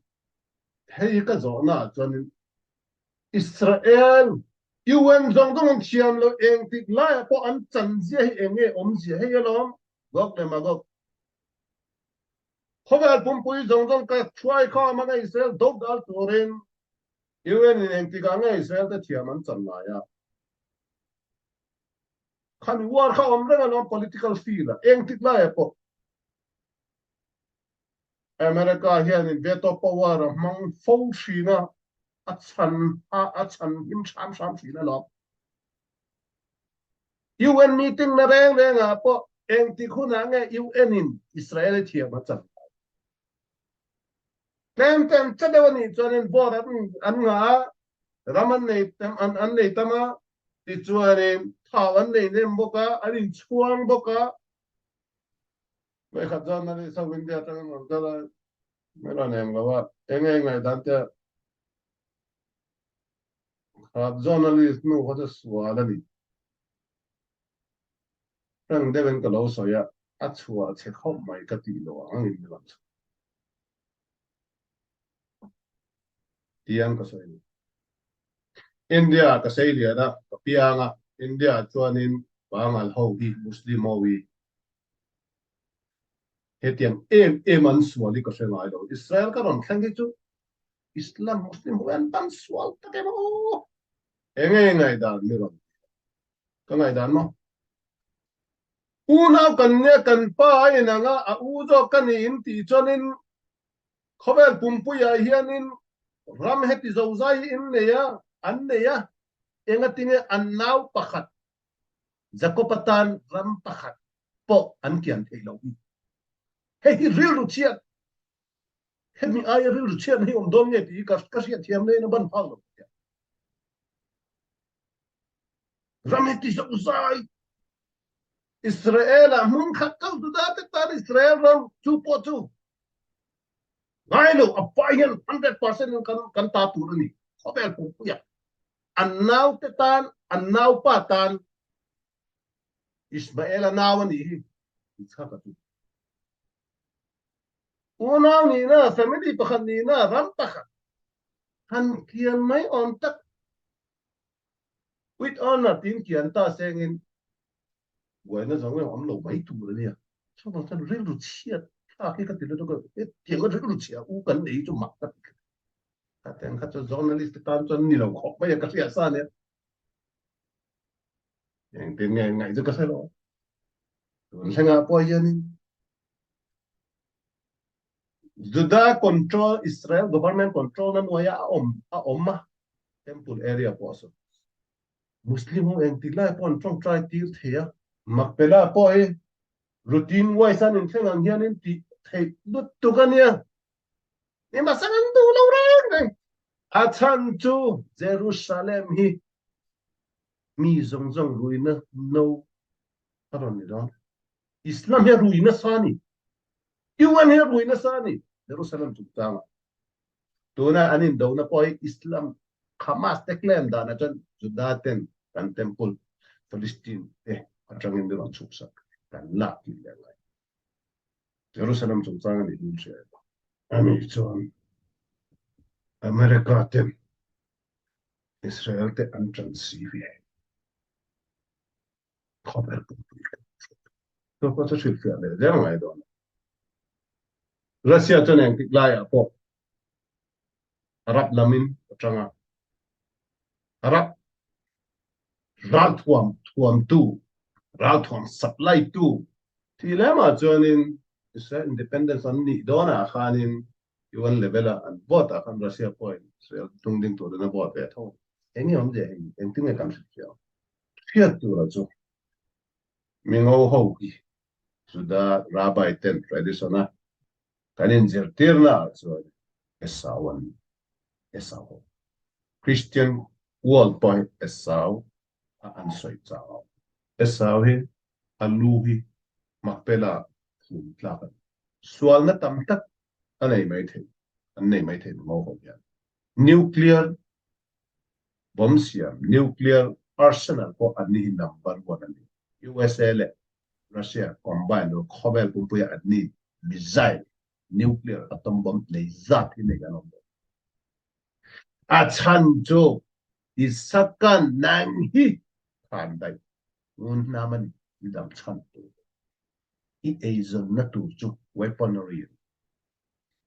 hei ka zawhna ah chuanin Israel UN zawng zawng an thiam lo eng tik laiah pawh an chan zia hi eng nge awmzia hei alawm Gog leh Magog khawvel pumpui zawng zawng ka hruai khawm anga Israel do dal turin UN in eng tikah nge Israel te thiam an chan lai a Khami war kha awm reng alawm political field ah eng tik laiah pawh America hianin veto power a hmang fo thin a, a chhan a chhan him hram hram thin alawm. UN meeting na reng reng ah pawh eng tik hunah nge UN in Israel i thiam a chan lai. Tlem tlem che deuh a nih chuanin vote an an ngah a, ram an nei tam an an nei tam a, tichuanin thau an nei nem bawk a, an inchhuang bawk a. Vawikhat chuan a ni South India atangin rawn kal a, min rawn eng lo a, eng nge ngaihdan te kha journalist nu kha chu sual a ni. Reng deuhin ka lo sawi a, a chhuah che khawp mai ka tih lo ang in mi rawn chhuah. Tiang ka sawi ni. India ka sei lian a, ka piang a, India ah chuanin Bangal ho hi Muslim ho hi hetiang em em an sual hi ka hre ngai lo. Israel ka rawn thleng hi chu Islam Muslim ho hi an tan sual tak em aw. Enge ngaihdan mi rawn ti a? Ka ngaihdan maw? Unau kan nia kan pa a inang a, a u zawk ka ni in tih chuanin khawvel pumpuiah hianin ram heti zozai hi in nei a, an nei a, engatinge an nau pakhat Jakob atan ram pakhat pawh an kian thei lo hi. Hei hi rilru chhiat, hemi aia rilru chhiatna hi awm dawn nge tih hi ka hriat thiam laiin a ban phak lo. Ram heti zozai. Israel-ah hmun khat kal Juda te tan Israel ram chu pawh chu ngai lo a pai hian 100% in kan kan ta tur a ni. Khawvel pumpuiah an naute tan an naupa tan Ismael-a nau a nih hi Yitzhak-a chu. Unau nihna, family pakhat nihna, ram pakhat han kian mai awm tak with honor tiin kian ta sengin buaina zawng em awm lo mai tur a nia. Chuvang chuan rilru chhiat thlak hi ka ti lutuk a, hetiang a rilru chhia u kan nei chu mak ka ti tlat. Khatiang kha chu journalist te tan chuan ni lo khawp mai a ka hriat sa nia. Engtin nge ngaih chu ka hre lo. Tun thlengah pawh hianin Juda control, Israel government control na hnuaia a awm a awm a, temple area pawh saw Muslim ho engtik lai pawh an tawngtai tir thei a. Makpela pawh hi routine wise an inthleng ang hianin tih theih lutuk a nia. Nimahsela an duh lo reng reng. A chhan chu Jerusalem hi mi zawng zawng ruihna no a rawn ni dawn. Islam hi a rui nasa a ni. UN hi a rui nasa a ni. Jerusalem chungchangah. Tuna an indona pawh hi Islam Hamas te claim danah chuan Juda ten kan temple Palestine te atangin min rawn chhuksak kan lak tih leh ngai. Jerusalem chungchang a nih hun hria emaw. Ani chuan America ten Israel te an tan si ve. Khawvel pumpui kan hriat. Chu pawh chu hrilhfiah leh zel ngai dawn a. Russia chuan engtik laiah pawh Arab lamin a tang a. Arab ralthuam thuamtu, ralthuam supply tu tih lemah chuanin Israel independence an nih dawnah khanin UN level-a an vote ah khan Russia pawhin Israel tung ding turin a vote ve tho. Eng nge awmzia hei? Engtin nge kan hrilhfiah ang? Hriat tura chu mingo ho hi Juda Rabbi ten tradition a kan inzirtirna ah chuan Esau an ni. Esau ho. Christian world pawh hi Esau a an sawi chang a awm. Esau hi a lu hi Makpela phum tlak a ni. Sualna tam tak a nei mai thei, an nei mai thei mingo ho hian. Nuclear bomb siam nuclear arsenal pawh an ni hi number one a ni. USA leh Russia combine lo khawvel pumpuia an ni missile nuclear atom bomb nei zat hi nei an awm lo. A chhan chu Isaka nang hi khan daih ngun hnam a ni midang chhan tur i eizawnna tur chu weaponry a ni.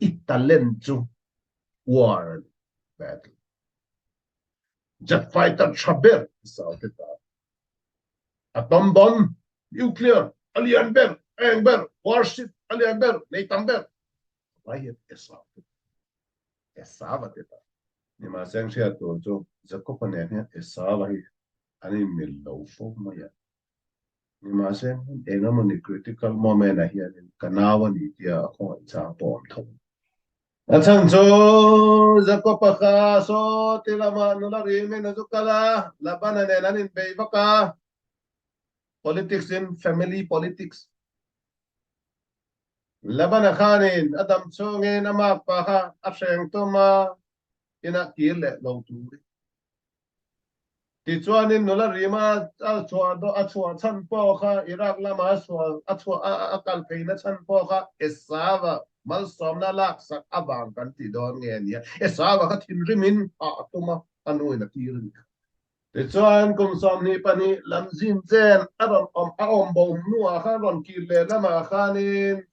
I talent chu war a ni, battle. Jet fighter tha ber Isao te tan. Atom bomb, nuclear, a lian ber, a eng ber, warship a lian ber, nei tam ber. Vai hian Esau te tan. Esava te tan. Nimahse ang hriat tur chu Jacob-a nen hian Esava hi an inmil lo fo mai a. Nimahse eng emawni critical moment ah hianin ka nau a ni tia a khawngaih chang pawh awm tho. A chhan chu Jacob-a kha saw ti lamah nula rimin a zu kal a, Laban-a nen an inbei vak a, politics in family politics. Laban-a khanin a dam chhungin a makpa kha a hreng tum a, inah kir leh lo turin. Tichuanin nula rima a chhuah a chhuah chhan pawh kha Iraq lama a sual a chhuah a a kal pheina chhan pawh kha Esava malsawmna laksak avang kan ti dawn nge nia. Esava kha thinrimin hah a tum a, a nuin a tir a ni kha. Tichuan kum 22 lam zin chen a rawn awm a awm bo hnuah khan rawn kir leh lamah khanin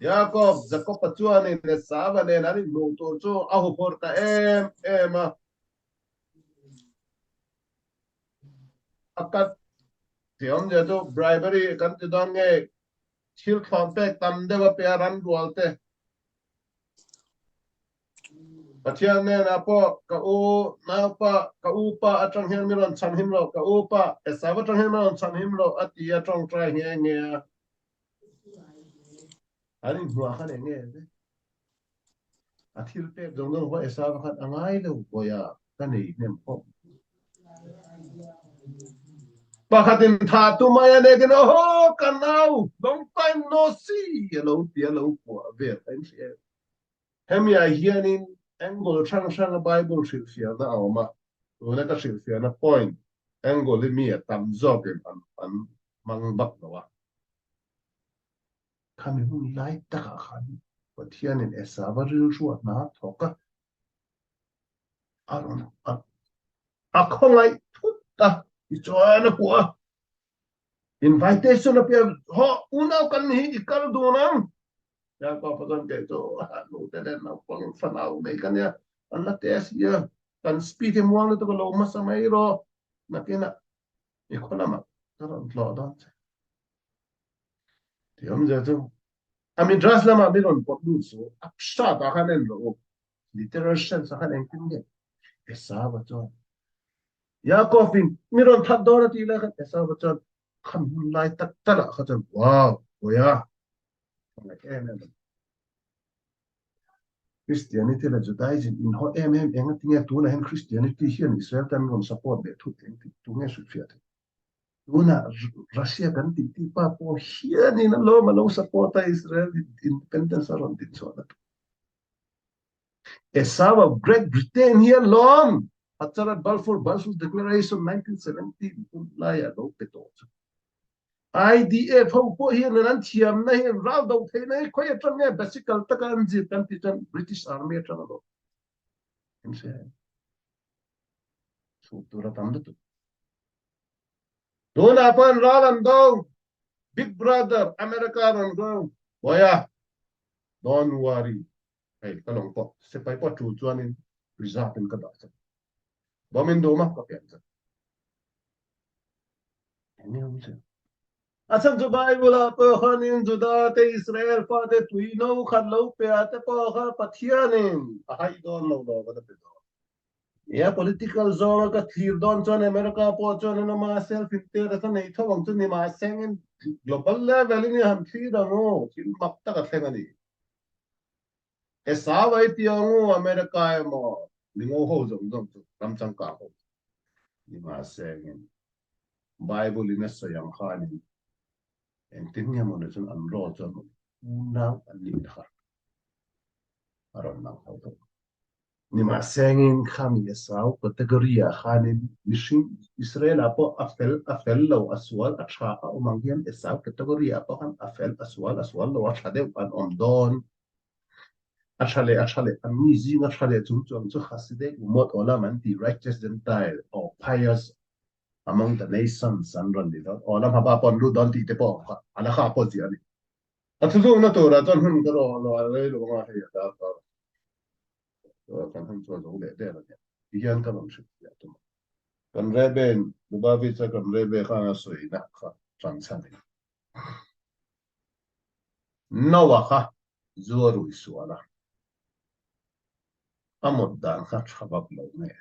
Jakob, Jakob-a chuanin Esava nen an inhmuh tur chu a huphurh ta em em a. A kat thiamzia chu bribery kan ti dawn nge thil thlawn pek tam deuh a pe a ran rual te. Pathian hnenah pawh ka u naupa ka u pa atang hian mi rawn chhan him rawh ka u pa Esau atang hian mi rawn chhan him rawh a ti a tawngtai nghe nghe a. An inhmuah khan eng nge le? A thil pek zawng zawng pawh Esau khan a ngai lo bawi a, ka nei hnem khawp. Pakhatin tha tu mai a nekin aw ka nau long time no see a lo ti a lo kuah vel a in hria em? Hemi ah hianin angle hrang hranga Bible hrilhfiahna a awm a, tuna ka hrilhfiahna point angle hi mi a tam zawkin an an hmang vak lo a. Khami hun lai takah khan Pathianin Esava rilru a hna thawk a, a rawn a a khawngaih thut a, tichuan a kuah a, invitation a pian, Haw unau kan ni hi i kal dun ang. Lalpa pa chuan kei chu nu te leh naupang fanau nei ka nia, an la te si a, kan speed hi muang lutuk a lo hmasa mai rawh, nakinah i khaw lamah ka rawn tlawh dawn che. Ti awmzia chu a midrash lamah min rawn pawt lut su, a hrat ah khan en rawh u, literal sense ah khan engtin nge Esau-a chuan Yaakov-in mi rawn that dawn a tih lai khan Esau-a chuan khan hun lai tak talah kha chuan wow, Bawiha, ka ngaih em em a ni. Christianity leh Judaism inhaw em em eng a ti nge tunah hian Christianity hian Israel te an rawn support leh thut eng tih tu nge hrilhfiah thei? Tunah Russia kan tih tih pa pawh hianin a lawm a lo support a Israel independence a rawn din chhuahna tur. Esau of Great Britain hi a lawm Hacharat Balfour Balfour Declaration 1917 hun laia lo pe tawh chu. IDF ho pawh hian an thiamna hi ral do theihna hi khawi atang nge basical taka an zir kan tih chuan British Army atang a lo. In hria em? Chhut tur a tam lutuk. Tunah pawh an ral an do. Big Brother America rawn go. Boya, don't worry. Hei ka lawng pawh sipai pawh tul chuanin reserve in ka dah che. Bawm in duh ma ka pian che. Eng nge awm che? A chhan chu Bible ah pawh khanin Juda te Israel fa te tui no khat lo pe ah te pawh kha Pathianin a haih dawn lo lo ka ti dawn. Nia political zawnga ka thlir dawn chuan America pawh chuan an awm a, self interest a nei tho ang chu ni mahse engin global level in i han thlir ang u, thil mak tak a thleng a ni. Esau ai ti ang u, America emaw mingo ho zawng zawng chu ram changkang ho ni mahse engin Bible in a sawi ang khanin engtin nge maw ni chuan an raw chuan unau an nih na kha a rawn lang tho tawh. Nimahsengin khami Esau category ah khanin mihring Israel ah pawh a fel a fel lo a sual a tha a awm ang hian Esau category ah pawh khan a fel a sual a sual lo a tha deuh an awm dawn. A tha leh a tha leh an mi zing a tha leh chung chuang chu Hasidek Umot Olam an ti righteous Gentile or pious among the nations an rawn ni dawn. Olam haba pawh an lut dawn tih te pawh a awm kha a la kha pawh ziah a ni. A thuzukna turah chuan hun ka rawh lo a rei lo anga hei a dar kar kan han chuan zo leh der a nia. Ti hian ka rawn hrilh fiah tum a. Kan Rebbe in Lubavitch a kan Rebbe khan a sawina kha tan chhan in Noah kha zu a rui sual a, a mut dan kha tha vak lo nge.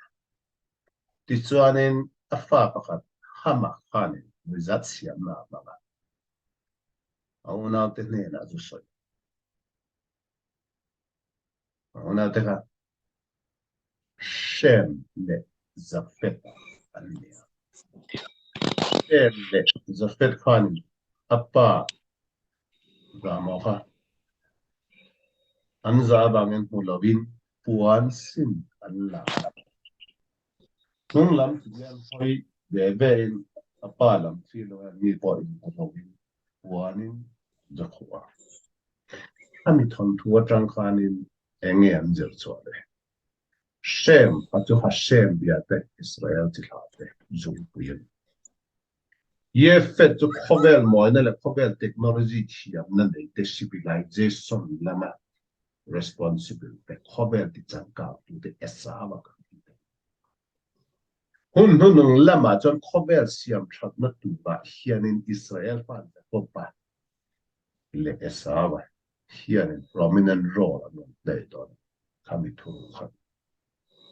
Tichuanin a fa pakhat Hama khanin nuizat siamna a hmang a. A unaute hnenah chu sawi. A unaute kha Shem leh Jafet an ni a. Shem leh Jafet khanin a pa Zahmawh kha an zah avangin hmu lovin puan sin an la a. Hnung lam chu hian hawi ve ve in a pa lam thlir lo hian mi pawh inhmu lovin puanin an za khuh a. A mi thawnthu atang khanin eng nge an zir chhuah le? Shem a chu Hashem bia te Israel chi hlah te zungpui a ni. Yefet chu khawvel mawina leh khawvel technology thiamna nei te civilization lama responsible te khawvel ti changkang tu te Esau a kan ti te. Hun hnunung lamah chuan khawvel siam thatna turah hianin Israel fan Jacob-a leh Esau-a hianin prominent role an rawn play dawn a, khami thu khan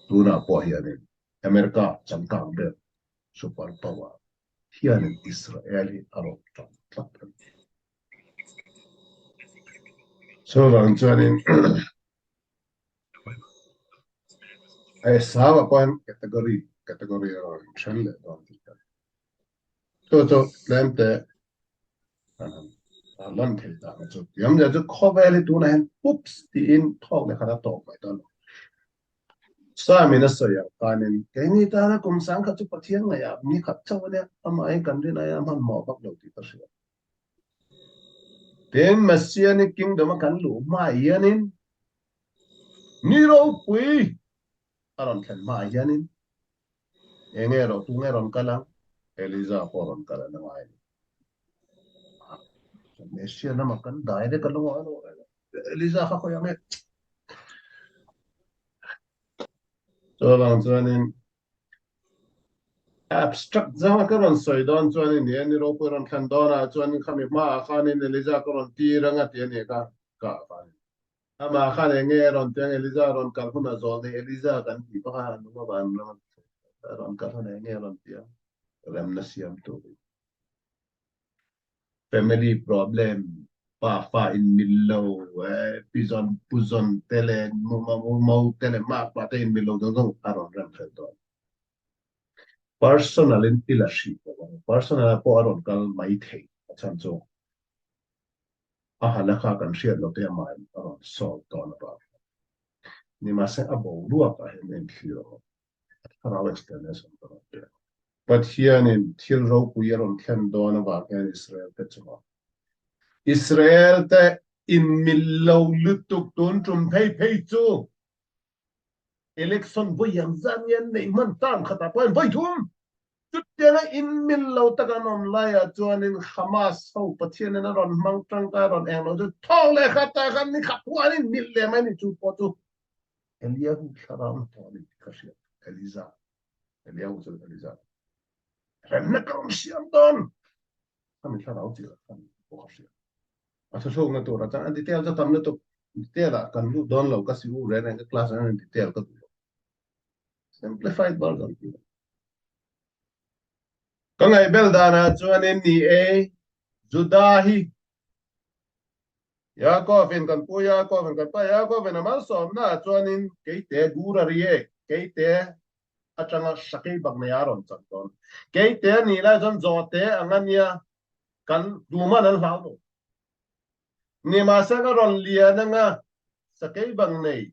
tunah pawh hianin America changkang ber super power hianin Israel hi a rawn tan tlat a ni. Chuvang chuanin Esau-a pawhin category category a rawn then leh dawn tih ka ring. Chu chu tlem te kan han lan thei dan a chu. Tiang nia chu khawvel hi tunah hian oops tiin thawk leh khat a tawp mai dawn lo. Samin a sawi ang khanin keini tana kum sangkhat chu Pathian ngaihah ni khat chauh a nia, amahin kan rin aia hmanhmawh vak lo tih ka hria. Tin, Messianic Kingdom a kan luh hmaah hianin ni ropui a rawn thlen hmaah hianin eng nge rawh, tu nge rawn kal ang? Eliza pawh rawn kal an angai a ni. Messia lamah kan direct a lo a lo Eliza kha khawi ang e. Chuvang chuanin Abstract zanga ka rawn sawi dawn chuan ni a, ni ropui rawn thlen dawnah chuan khami hmaah khanin Eliza ka rawn tir ang a ti a ni kha ka khanin. Amah khan eng nge a rawn ti ang Eliza rawn kal hunah zawl nei Eliza kan tih pawh khan a nung avan rawn kal hunah eng nge a rawn ti ang remna siam turin. Family problem, pa fa in mil lo, pi zawn pu zawn te leh mo te leh makpa te in mil lo zawng zawng a rawn rem fel dawn. Personal in i la hrih lo ang. Personal ah pawh a rawn kal mai thei a chhan chu a hana kha kan hriat lo te amah in a rawn solve dawn avang hian. Nimahse a boruak ah hian a inthlir ang. Thlarau explanation ka rawn pek. Pathianin thil ropui a rawn thlen dawn avang hian Israel te chungah Israel te inmil lo lutuk tun tum phei phei chu election vawi ang zan nge an neih hman term khatah pawh hian vawi thum chutianga inmil lo tak an awm laiah chuanin Hamas ho Pathianin a rawn hmang tangkai a rawn eng lo chu thawk leh khatah khan ni khat huan inmil leh mai ni chu pawh chu Eliahu thlarau hnathawh a ni tih ka hriat. Eliza, Eliahu chuan Eliza, Remna ka rawn siam dawn! Khami thlarau chi lah khan pawh ka hriat. A thuthlukna turah chuan a detail chu tam lutuk. Detail ah kan lut dawn lo, ka si u reng reng ka class reng reng detail ka duh lo. Simplified version tih lo. Ka ngaihbel danah chuanin ni e, Juda hi Yaakov-in kan pu Yaakov-in kan pa Yaakov-in a malsawmna ah chuanin keite gur a ri e, keite atanga sakei bak nei a rawn chan dawn. Keite a nih lai chuan zawhte ang a nia, kan duhman an hlau lo. Nimahse ka rawn lian anga sakei bak nei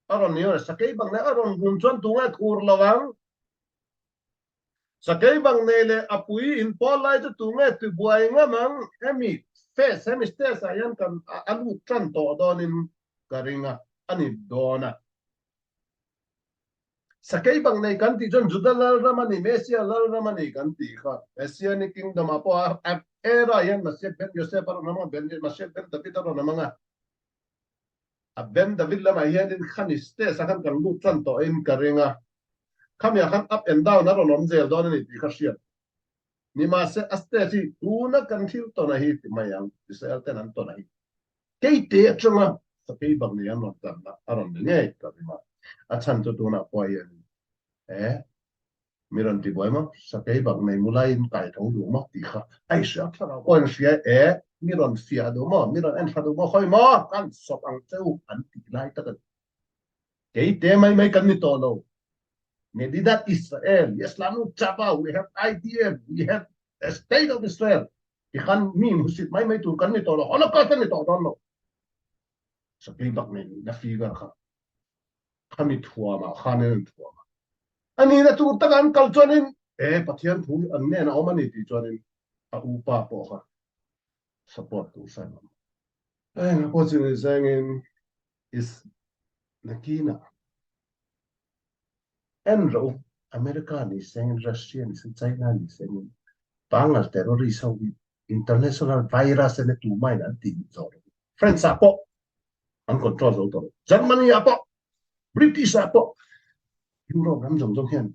a rawn ni a, sakei bak nei a rawn run chuan tunge thur lo ang? Sakei bang nei leh a pui in pawl lai chu tunge tibuai ngam ang? Hemi phase, hemi stage ah hian kan a lut tan tawh dawnin ka ring a, a ni dawn a. Sakei bang nei kan tih chuan Juda lalram a ni, Messia lalram a ni kan tih kha. Messianic kingdom ah pawh a era hian Masiah Ben Yosef a rawn awm ang a, Ben Masiah Ben David a rawn awm ang a. A Ben David lamah hianin khami stage ah khan kan lut tan tawhin ka ring a, khamiah khan up and down a rawn awm zel dawn a ni tih kha hriat. Nimahse a stage hi tuna kan thil tawn a hi ti mai ang, Israel ten an tawn a hi keite atanga sakei bak nei an rawn tanna a rawn ni ngei ka ring a, a chhan chu tunah pawh hianin he Mi rawn ti buai maw? Sakei bak nei mu laiin kai tho duh maw? tih kha a i hria thlarau pawhin hria e, mi rawn fiah duh maw? Mi rawn en thla duh maw? Khawi maw? Kan sawp ang che u an tih lai tak a ni. Kei te mai mai kan ni tawh lo. Medidat Israel, yes lanu chaba, we have IDF, we have a state of Israel. Tikhan mi hmusit mai mai tur kan ni tawh lo, Holocaust a ni tawh dawn lo. Sakei bak nei na figure kha Khami thuamah khanin an thuam a. A nihna tur taka an kal chuanin e Pathian thu hi an nen a awm a ni tih chuanin a upa pawh kha support tur sain awm. Eng a pawh chu ni zengin is nakinah en rawh u America ni sengin Russia ni sengin China ni sengin pangal terrorist ho hi international virus ene tumain an tih zawh lo. France ah pawh an control zo tawh lo. Germany ah pawh, British ah pawh, Europe ram zawng zawng hian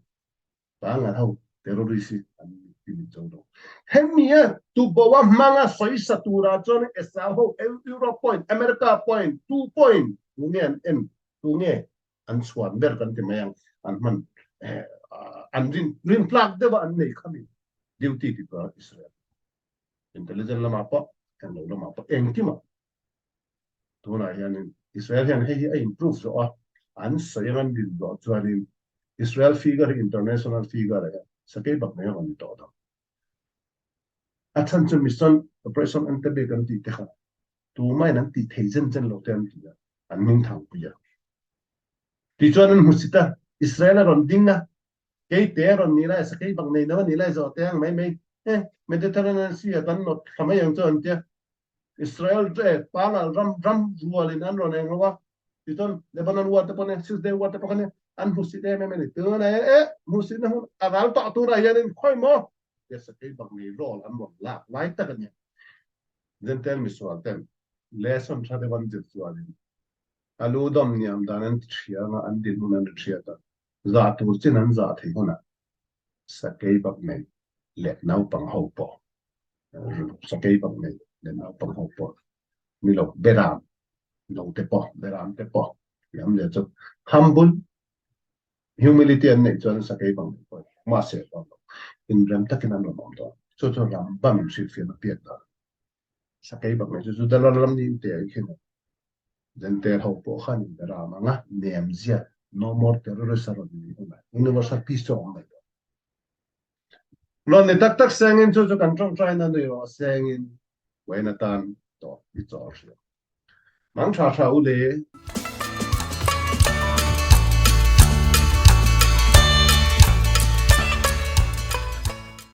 pangngai ho terrorist hi an timit zo lo. Hemi a tuboa hmanga sawisa turah chuan Esau ho Europe point, America point, two point tu nge an en, tu nge an chhuan ber kan ti mai ang, an hman an rin rin tlak deuh a an nei khami duty ti tura Israel intelligence lamah pawh englo lamah pawh engkimah Tunah hianin Israel hian hei hi a improve zawh a, an sawi ang an din zawh chuanin Israel figure hi international figure ah hian sakei bak mai a rawn ni tawh dawn. A chhan chu mission operation Entebbe kan tih te kha tumah in an tih thei zen zen lo te an ti a, an hming thang pui a. Tichuan an hmusit a, Israel a rawn ding a, kei te a rawn ni lai, sakei bak nei lo a ni lai zawh te ang mai mai, eh, Mediterranean Sea ah kan nawt thla mai ang chu an tia. Israel te Palal ram ram rualin an rawn eng lo a, tichuan Lebanon war te pawh nia, Six Day war te pawh kha nia, an hmusit em em a ni. Tunah hian eh, hmuhsitna hun a ral tawh turah hianin khawi maw? Tia sakei bak nei rawl an rawn lak lai tak a nia. Gentile misual ten lesson tha deuh an zir chuanin a lu dawm niam dan an ti thiang a, an dinhmun an ri thiat a, zah tur chin an zah thei hunah sakei bak nei leh naupang ho pawh sakei bak nei leh naupang ho pawh ni lo beram lo te pawh beram te pawh thiam leh chu humble humility an neih chuan sakei bang nei pawh mahse dawn lo inrem takin an rawn awm dawn chu chu Rambam in hrilhfiahna piak dan Sakei bak mai chu Juda ral ram niin te ai khin a. Gentile ho pawh khan in ram anga nem zia no more terrorist a rawn ni awm e. Universal peace chu a awm mai dawn. Rawn ni tak tak sengin chu chu kan tawngtaina nui rawh sengin Wayne atan tawh i chawl hriat. Mang tha tha u le.